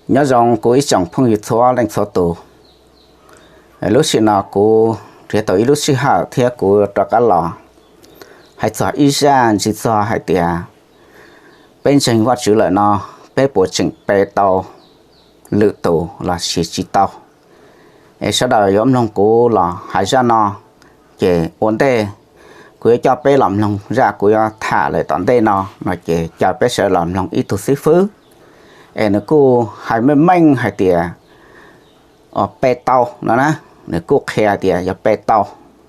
Nyob zoo kuv ib tsoom phooj ywg txhua leej txhua tus. Lub sij hawm no kuv nrhiav tau ib lub sij hawm thiab kuv rov qab los hais txog ib zaj ntsis txog hais tias peb ntseeg Vajtswv lawm no, peb puas tseem pe tau lwm tus los sis tsis tau. Es sawv daws yuav mloog kuv los hais zaj no, ces ua ntej kuv yuav coj peb los mloog zaj kuv yuav tham lawm tom ntej no, no ces caw peb sawv daws los mloog ib tug xib fwb, es nws kuj hais meej meej hais tias pe tau no na, nws kuj qhia tias yog pe tau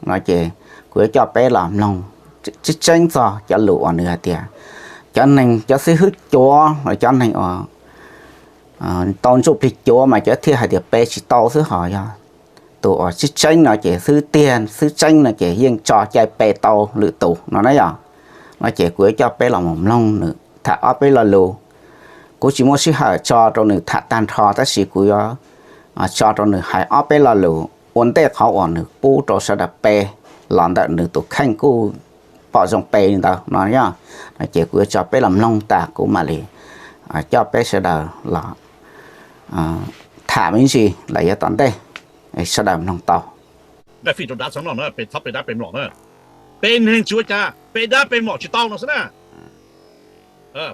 no ces kuv yuav coj peb los mloog tseeb tseeb txog cov lus uas nws hais tias cov neeg, cov xib fwb cuav, cov neeg uas tau ntsuj plig cuav mas cov thiaj hais tias pe tsis tau xwb, ho yog tus uas tseeb tseeb no ces xwb tiag xwb tseeb no ces yeej tso cai pe tau lwm tus no na yog. No ces kuv yuav coj peb los mus mloog nws tham ob peb lo lus. Kuv tsis muaj sij hawm tso rau nws tham tag nrho tab sis kuv yuav tso rau nws hais ob peb lo lus ua ntej qhov uas nws pub rau sawv daws pe los ntawm nws tus kheej kuj pom zoo pe li ntawd no yog. No ces kuv yuav tso peb los mloog tas kuv mam li coj peb sawv daws los tham me ntsis lawm yav tom ntej, sawv daws mloog tau. Dab fij rau dab txhob noj na, pe txhob pe dab pe mlom na. Pe neeg tsis ua cas, pe dab pe mlom tsis tau no xwb na.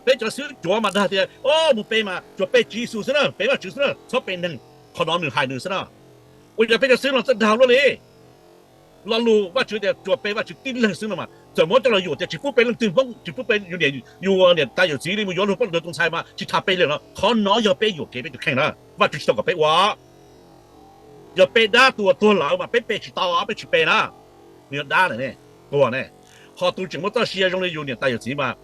Peb cov xib fwb cuav mas dag tias o mus pe mas tsuas pe Tswv Yexus xwb na, pe Vajtswv xwb na, txhob pe neeg. Qhov no nws hais nws xwb na. Ua cas peb cov xib fwb no txawj dag luaj li? Lo lus Vajtswv tias tsuas pe Vajtswv tib leeg xwb no mas txawm muab coj los yuam tias tsis pub pe leej twg Hmoob, tsis pub pe yus niam, yus niam tais yawm txiv li mus yuav luag poj luag tus ntxhais mas tsis tas pe li no. Qhov no yog peb yuam kev peb tus kheej na, Vajtswv tsis tau kom peb ua. Yog pe dab tus uas tuag lawm mas peb pe tsis tau, peb tsis pe na. Nws yog dab lawm ne, tuag ne. Ho tus tseem muaj txoj sia zoo li yus niam tais yawm txiv mas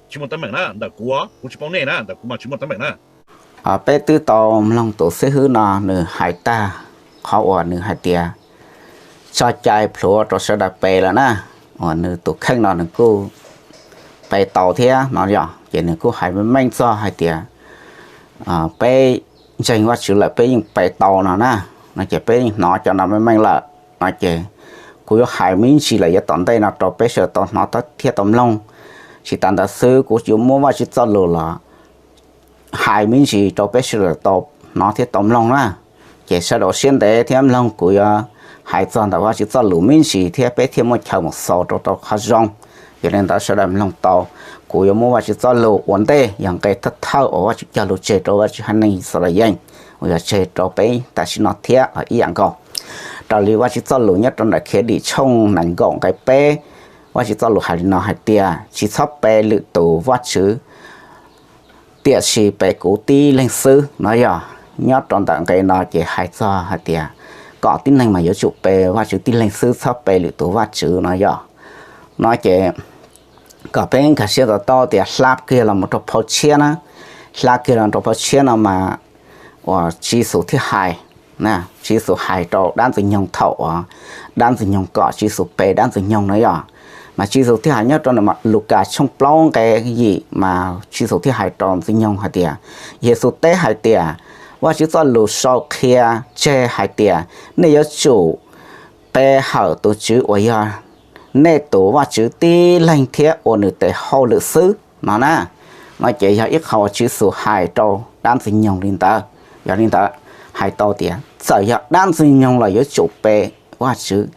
tsis muaj teeb meem na, ntawm kuv, kuv tsis paub nej na, ntawm kuv mas tsis muaj teeb meem na. Peb twb tau mloog tus xib fwb no nws hais tag qhov uas nws hais tias tso cai plhuav rau sawv daws pe lawm na, uas nws tus kheej no nws kuj pe tau thiab no yog. Ces nws kuj hais meej meej txog hais tias peb ntseeg Vajtswv lawm peb yeej pe tau no na, no ces peb yeej hnov cov no meej meej lawm no ces kuv yuav hais me ntsis lawm yav tom ntej no rau peb sawv daws tau hnov thiab tau mloog. Tsis tas ntawd xwb kuv yuav muab Vajtswv txoj lus los hais me ntsis rau peb sawv daws tau hnov thiab tau mloog na. Ces sawv daws siab ntev thiab mloog kuv yuav hais txog ntawm Vajtswv txoj lus me ntsis thiab peb thiaj muaj chaw mus xaus rau tau qhov zoo. Yog li ntawd sawv daws mloog tau, kuv yuav muab Vajtswv txoj lus ua ntej yog nqe thawj thawj uas Vajtswv cog lus tseg rau Vajtswv haiv neeg Yixalayees uas yog tseg rau peb tam sim no thiab los ib yam nkaus. Raws li Vajtswv txoj lus nyob rau ntawm Khiavdim tshooj nees nkaum nqe peb, Vajtswv txoj lus hais li no hais tias tsis txhob pe lwm tus vajtswv, tiam sis pe kuv tib leeg xwb no yog. Nyob rau ntawm nqe no ces hais txog hais tias kom tib neeg mas yuav tsum pe Vajtswv tib leeg xwb, txhob pe lwm tus vajtswv no yog. No ces kom peb nkag siab to taub tias hla kiag los mus rau phau tshiab na, hla kiag los rau phau tshiab no mas uas Tswv Yexus thiaj hais, Tswv Yexus hais rau dab Ntxwg Nyoog thaum uas dab Ntxwg Nyoog kom Tswv Yexus pe dab Ntxwg Nyoog no yog. Mas Tswv Yexus thiaj hais nyob rau Lukas tshooj plaub nqe yim mas Tswv Yexus thiaj hais rau Ntxwg Nyoog hais tias, Yexus teb hais tias, Vajtswv txoj lus sau qhia tseg hais tias nej yuav tsum pe hawm tus Tswv uas yog nej tus Vajtswv tib leeg thiab ua nws tes hauj lwm xwb no na. No ces yog ib qho uas Tswv Yexus hais rau dab Ntxwg Nyoog li ntawd. Yog li ntawd, hais tau tias txawm yog dab Ntxwg Nyoog los yuav tsum pe Vajtswv.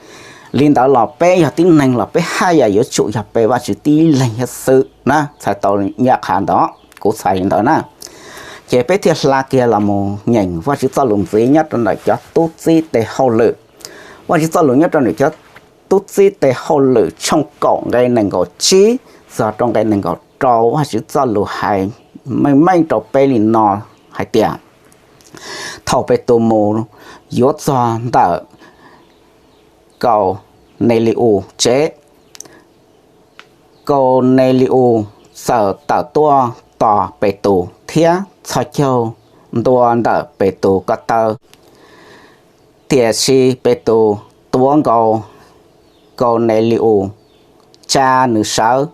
Li ntawd los peb yog tib neeg los peb haj yam yuav tsum yog pe Vajtswv tib leeg thiab xwb na. Txhais tau ncaj qha ntawd, kuv txhais li ntawd na. Ces peb thiaj hla kiag los mus nyeem Vajtswv txoj lus ntxiv nyob rau ntawm cov tub txib tes hauj lwm. Vajtswv txoj lus nyob rau ntawm cov tub txib tes hauj lwm tshooj kaum nqe nees nkaum tsib txog rau nqe nees nkaum rau, Vajtswv txoj lus hais meej meej rau peb li no hais tias, thaum Petus mus yuav txog ntawm Kaunelius tsev, Kaunelius txawm tawm tuaj tos Petus thiab txhos caug ntua ntawm Petus ko taw. Tiam sis Petus tuav nkaus Kaunelius, tsa nws sawv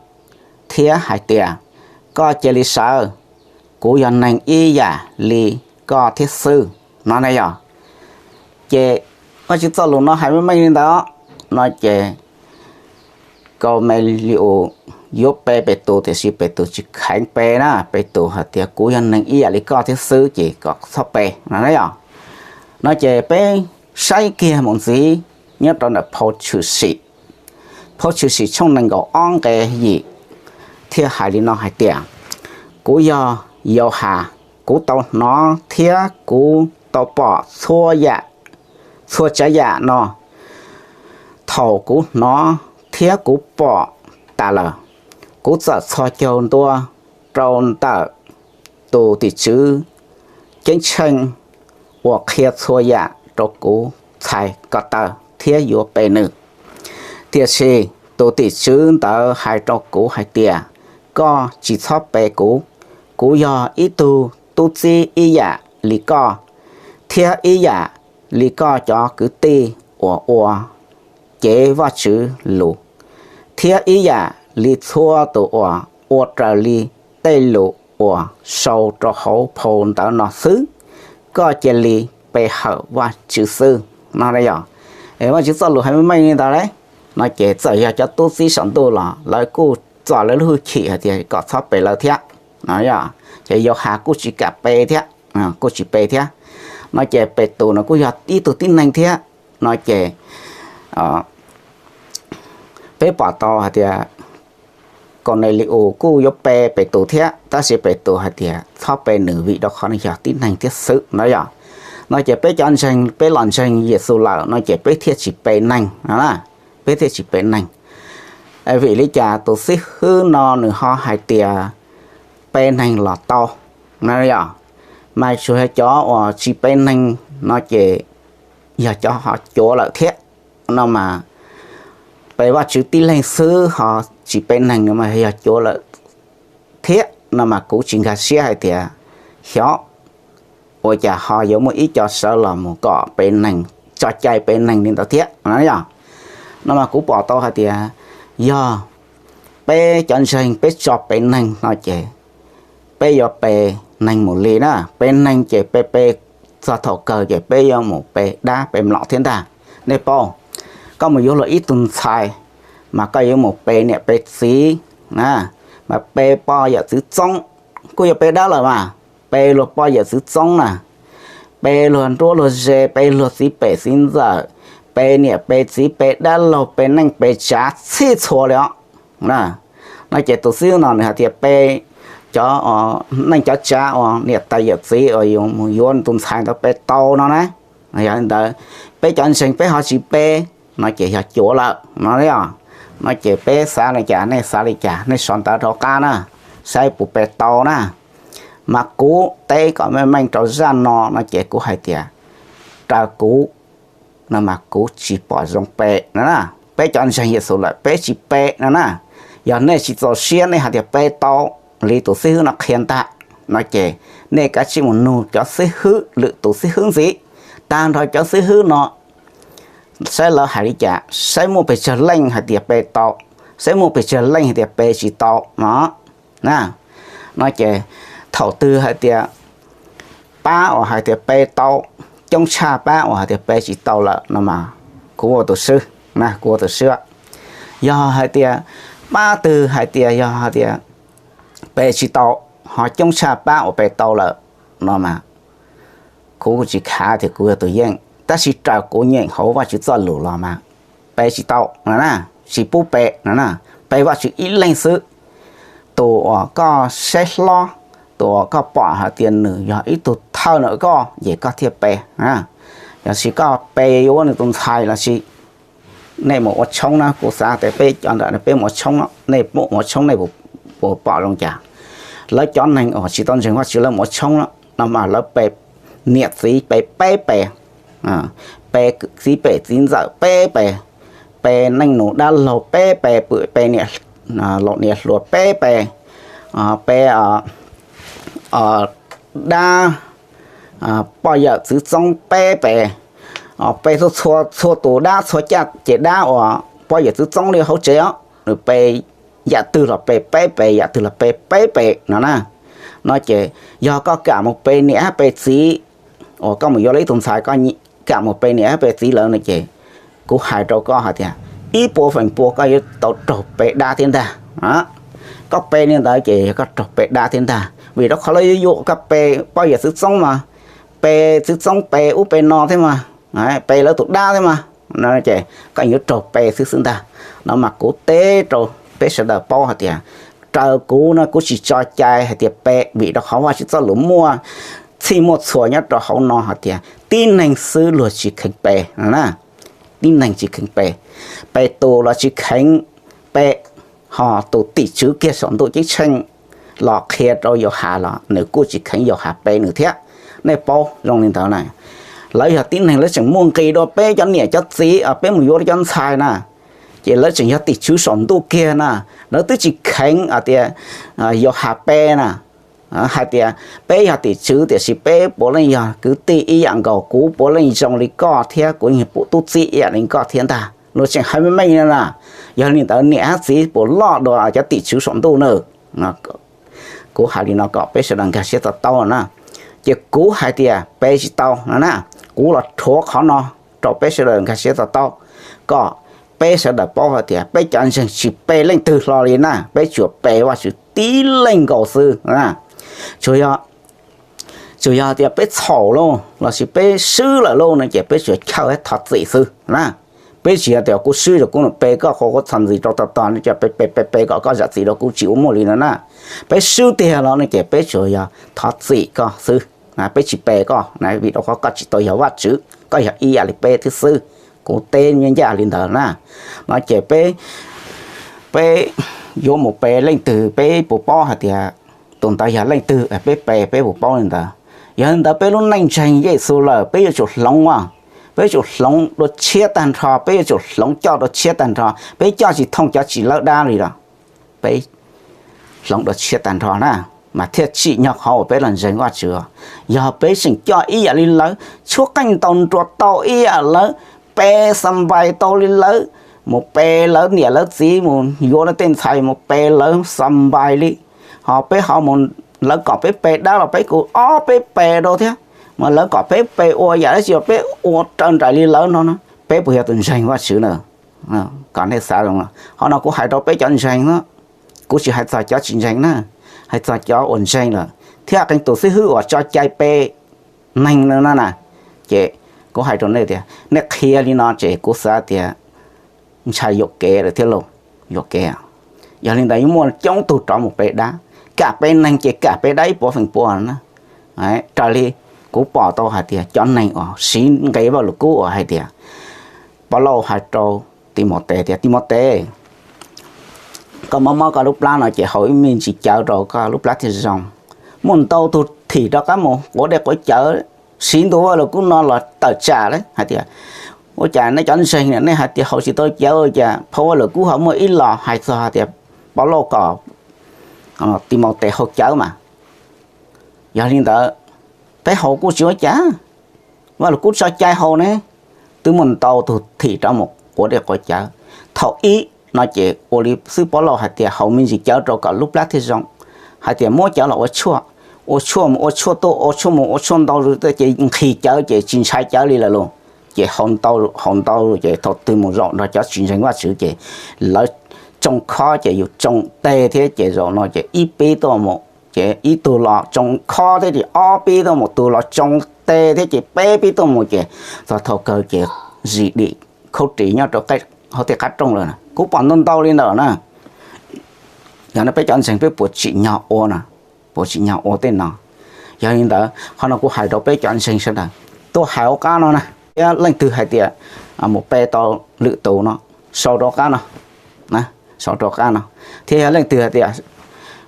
thiab hais tias, koj cia li sawv, kuv yog neeg ib yam li koj thiab xwb no na yog. Ces Vajtswv txoj lus no hais meej meej li ntawd no ces Kaunelius yuav pe Petus tiam sis Petus tsis kheev pe na, Petus hais tias kuv yog neeg ib yam li koj thiab xwb ces kom txhob pe no na yom. No ces peb saib kiag mus ntxiv nyob rau ntawm phau Tshwm Sim, phau Tshwm Sim tshooj nees nkaum ob nqe yim thiaj hais li no hais tias, kuv yog Yauhas, kuv tau hnov thiab kuv tau pom txhua yam, txhua tsav yam no. Thaum kuv hnov thiab kuv pom tas lawm, kuv txawm txhos caug ntua rau ntawm tus tim tswv ceeb tsheej uas qhia txhua yam rau kuv txhais ko taw thiab yuav pe nws. Tiam sis tus tim tswv ntawd hais rau kuv hais tias, koj tsis txhob pe kuv. Kuv yog ib tug tub txib ib yam li koj, thiab ib yam li koj cov kwv tij uas ua cev Vajtswv lus, thiab ib yam li txhua tus uas ua raws li tej lus uas sau rau hauv phau ntawv no xwb. Koj cia li pe hawm Vajtswv xwb no yog. Vajtswv txoj lus hais meej meej li ntawd li. No ces txawm yog cov tub txib saum ntuj los lawv kuj txo lawv lub hwj chim hais tias kom txhob pe lawv thiab. Ces Yauhas kuj tsis kam pe thiab, kuj tsis pe thiab. No ces Petus no kuj yog ib tug tib neeg thiab. No ces peb pom tau hais tias Kauneli-us kuj yuav pe Petus thiab, tab sis Petus hais tias txhob pe nws vim rau qhov nws yog tib neeg thiab xwb no yog. No ces peb cov ntseeg, peb los ntseeg Yexus lawm no ces peb thiaj tsis pe neeg no, peb thiaj tsis pe neeg. Vim li cas tus xib hwb no nws ho hais tias pe neeg los tau no yog? Mas tsuas yog cov uas tsis pe neeg no ces yog cov ho cuav lawm thiab. No mas pe Vajtswv tib leeg xwb ho tsis pe neeg no mas yog cuav lawm thiab. No mas kuv tsis nkag siab hais tias xyov ua cas ho yuav muaj ib co sawv los mus kom pe neeg, tso cai pe neeg li ntawd thiab no yog. No mas kuv pom tau hais tias yog peb cov ntseeg peb tso pe neeg no ces peb yuav pe neeg mus li na. Pe neeg ces pe pe txog thaum kawg ces peb yuav mus pe dab pe mlom thiab ntag. Nej paub, koj mus yuav luag ib tug ntxhais mas koj yuav mus pe niam pe txiv na, mas pe poj yawm txwv txoob kuj yog pe dab lawm mas. Pe luag poj yawm txwv txoob na, pe luag nruab luag ze, pe luag txiv pem txiv ntxawm, pe niam pe txiv, pe dab laug, pe neej pe tsav txhij txhua li os. No ces tus xib hwb no nws hais tias pe cov neej cov tsav uas niam tais yawm txiv uas yuav mus yuav tus ntxhais ntawd pe tau no na. Yog li ntawd peb cov ntseeg peb ho tsis pe no ces yog cuav lawm no. No ces peb xav li cas nej xav li cas, nej sau ntawv rau qab na, saib puas pe tau na. Mas kuv teb kom meej meej rau zaj no no ces kuv hais tias raws kuv no mas kuv tsis pom zoo pe no na. Peb cov ntseeg Yexus lawm peb tsis pe no na. Yog nej tsis txaus siab nej hais tias pe tau li tus xib hwb no qhia ntag no ces nej kav tsij mus nug cov xib hwb, lwm tus xib hwb ntxiv, tag nrho cov xib hwb no saib lawv hais li cas, saib muaj pes tsawg leej hais tias pe tau, saib muaj pes tsawg leej hais tias pe tsis tau no. No ces thaum twg hais tias pab uas hais tias pe tau, coob tshaj pab uas hais tias pe tsis tau lawm no mas kuv ua tus swb, kuv ua tus swb. Yog hais tias pab twg hais tias yog hais tias pe tsis tau, ho coob tshaj pab uas pe tau lawm no mas kuv tsis khav tias kuv yog tus yeej, tab sis raws kuv nyeem hauv Vajtswv txoj lus los mas pe tsis tau no na, tsis pub pe no na. Pe Vajtswv ib leeg xwb, tus uas koj saib hlob, tus uas koj pom hais tias nws yog ib tug thawj ntawm koj ces koj thiaj pe. Yog tsis koj pe yuav nws tus ntxhais los sis nej mus ua tshoob na, kuv xav tias peb cov ntawm peb mus ua tshoob no, nej mus ua tshoob nej puas pom zoo cas? Lawv cov neeg uas tsis tau ntseeg Vajtswv lawv mus ua tshoob no, no mas lawv pe niam txiv pe peb pe, pe txiv pem txiv ntxawm peb pe, pe neej nus dab laug peb pe, pe niam laus niam hluas peb pe, pe dab poj yawm txwv txoob peb pe, pe txhua txhua tus dab txhua caj ces dab uas poj yawm txwv txoob li hauv tsev os, nws pe yam twg los pe peb pe, yam twg los pe peb pe no na. No ces yog koj kam mus pe niam hab pe txiv, uas koj mus yuav lawv ib tug ntxhais koj kam mus pe niam hab pe txiv lawm no ces kuv hais rau koj hais tias ib puas feem pua koj yuav tau raug pe dab thiab ntag. Koj pe li ntawd ces yog koj raug pe dab thiab ntag, vim rau qhov lawv yuav yuam koj pe poj yawm txwv txoob mas, pe txwv txoob pe ub pe no thiab mas, pe lawv tus dab thiab mas, ces koj yuav raug pe xwb xwb ntag. No mas kuv teb rau peb sawv daws paub hais tias, raws kuv no kuv tsis tso cai hais tias pe, vim rau qhov Vajtswv txoj lus muaj txhij muaj txhua nyob rau hauv no hais tias tib neeg xwb luag tsis kheev pe no na. Tib neeg tsis kheev pe, pe tus los tsis kheev pe, ho tus tim tswv kiag saum ntuj ceeb tsheej los qhia rau Yauhas los nws kuj tsis kheev Yauhas pe nws thiab. Nej paub zoo li ntawd na. Lawv yog tib neeg lawv tseem muaj nqis dua peb cov niam cov txiv, peb mus yuav cov ntxhais na, ces lawv tseem yog tim tswv saum ntuj kiag na, lawv twb tsis kheev hais tias Yauhas pe na, hais tias peb yog tim tswv tiam sis peb puav leej yog kwv tij ib yam nkaus, kuv puav leej zoo li koj thiab kuv yeej pum tub txib ib yam li koj thiab ntag, luag tseem hais meej meej no na. Yog li ntawd niam hab txiv puas loj dua cov tim tswv saum ntuj na? Kuv hais li no kom peb sawv daws nkag siab to taub na. Ces kuv hais tias pe tsis tau no na, kuv los rhuav qhov no rau peb sawv daws nkag siab to taub, kom peb sawv daws paub hais tias peb cov ntseeg tsis pe leej twg hlo li na, peb tsuas pe Vajtswv tib leeg nkaus xwb na. Tsuas yog, tsuas yog tias peb txhaum lauj lossis peb swb lawm lauj no ces peb tsuas chawj thov txim xwb na. Peb tsis yog tias kuv swb ces kuv mus pe koj, qhov kuv txhos ntxiv rau tog tog no ces pe pe pe pe kom koj zam txim rau kuv, tsis ua muaj li no na. Peb swb tiag los no ces peb tsuas yog thov txim koj xwb, peb tsis pe koj na, vim rau qhov koj tsis tau yog Vajtswv, koj yog ib yam li peb thiab xwb. Kuv teb ncaj ncaj li ntawd na. No ces peb, peb yuav mus pe leej twg peb puas paub hais tias tus ntawd yog leej twg, peb pe peb puas paub li ntawd? Yog li ntawd peb lub neej ntseeg Yexus lawm peb yuav tsum hloov, peb yuav tsum hloov dua tshiab tag nrho, peb yuav tsum hloov coj dua tshiab tag nrho, peb coj tsis thooj cov tsis lawb dab li los peb hloov dua tshiab tag nrho na, mas thiaj tsim nyog qhov uas peb los ntseeg Vajtswv. Yog peb tseem coj ib yam li lawv, tshuab qeej ntaus nruas tau ib yam lawv, pe xas npais tau li lawv, mus pe lawv niam lawv txiv, mus yuav lawv tej ntxhais mus pe lawv xas npais li, ho peb ho mus, lawv kom peb pe dab los peb kuj ob peb pe rau thiab, mas lawv kom peb pe ua yam dab tsi los peb ua raws nraim li lawv no na, peb puas yog tus ntseeg Vajtswv na? Kom nej xav zoo, qhov no kuv hais rau peb cov ntseeg no, kuv tsis hais txog cov tsis ntseeg na, hais txog cov uas ntseeg lawm thiab qee tus xib hwb uas tso cai pe neeg no na. Ces kuv hais rau nej tias nej qhia li no ces kuv xav tias ntshai yuam kev lawm thiab lauj, yuam kev. Yog li ntawd yuav muaj coob tug rov mus pe dab, kam pe neeg ces kam pe dab ib puas feem pua na. Raws li kuv pom tau hais tias cov neeg uas siv nqe Vajluskub uas hais tias, Paulus hais rau Timautes tias, Timautes, koj mob mob koj lub plab no ces haus ib me ntsis cawv rau koj lub plab thiaj zoo. Muaj ntau tug thim rov qab mus quav dej quav cawv, siv ntu Vajluskub no los tawm tsam li hais tias, ua cas nej cov ntseeg nej hais tias haus tsis tau cawv, cas phau Vajluskub ho muaj ib los hais txog tias Paulus kom Timautes haus cawv mas. Yog li ntawd, peb haus kuj tsis ua cas, Vajluskub tso cai haus ne. Twb muaj ntau tug thim rov mus quav dej quav cawv. Thaum ib no ces ua li xib hwb Paulus hais tias haus me ntsis cawv rau kom lub plab thiaj zoo, hais tias muab cawv los ua tshuaj, ua tshuaj mus ua tshuaj tuaj, ua tshuaj mus ua tshuaj ntau ces nqhis cawv ces tsis ntshai cawv li lawm lauj. Ces haus ntau ces thaum twg mus zaum nrog cov tsis ntseeg Vajtswv ces lawv tsoo khob ces yus tsoo teg thiab ces zaum no ces ib pib tuaj mus ces ib tug los tsoo khob thiab ces ob pib tuaj mus, tus los tsoo teg thiab ces peb pib tuaj mus ces txog thaum kawg ces zis dim khaub ris nyob rau hauv tej qab rooj lawm. Kuv pom ntau ntau li ntawd na. Yog no peb cov ntseeg peb puas tsim nyog ua no? Puas tsim nyog ua tej no? Yog li ntawd qhov no kuv hais rau peb cov ntseeg sawv daws tuaj hais hauv qab no na, thiab leej twg hais tias mus pe tau lwm tus no, sau rau qab no, sau rau qab no. Thiab yog leej twg hais tias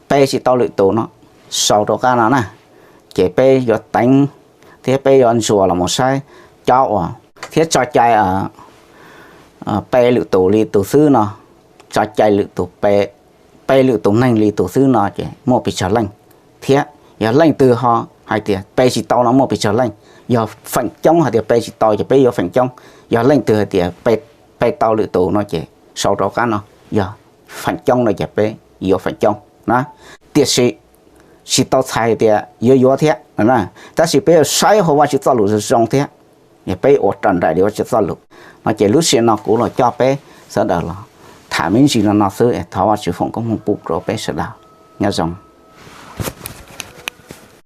pe tsis tau lwm tus no, sau rau qab no na. Ces peb yuav teev thiab peb yuav ntsuas los mus saib cov uas thiab tso cai pe lwm tus li tus xwb no, tso cai lwm tus pe, pe lwm tus neeg li tus xwb no ces muaj pes tsawg leej? Thiab yog leej twg ho hais tias pe tsis tau no muaj pes tsawg leej? Yog feem coob hais tias pe tsis tau ces peb yuav feem coob. Yog leej twg hais tias pe tau lwm tus no ces sau rau qab no, yog feem coob no ces peb yuav feem coob na. Tiam sis tsis tau txhais tias yuav yuav thiab, tab sis peb yuav saib hauv Vajtswv txoj lus zoo zoo thiab, peb ua raws nraim li Vajtswv txoj lus no. Ces lub sij hawm no kuv los coj peb sawv daws los Tham me ntsis no no xwb es thov Vajtswv foom koob hmoov pub rau peb sawv daws. Nyob zoo.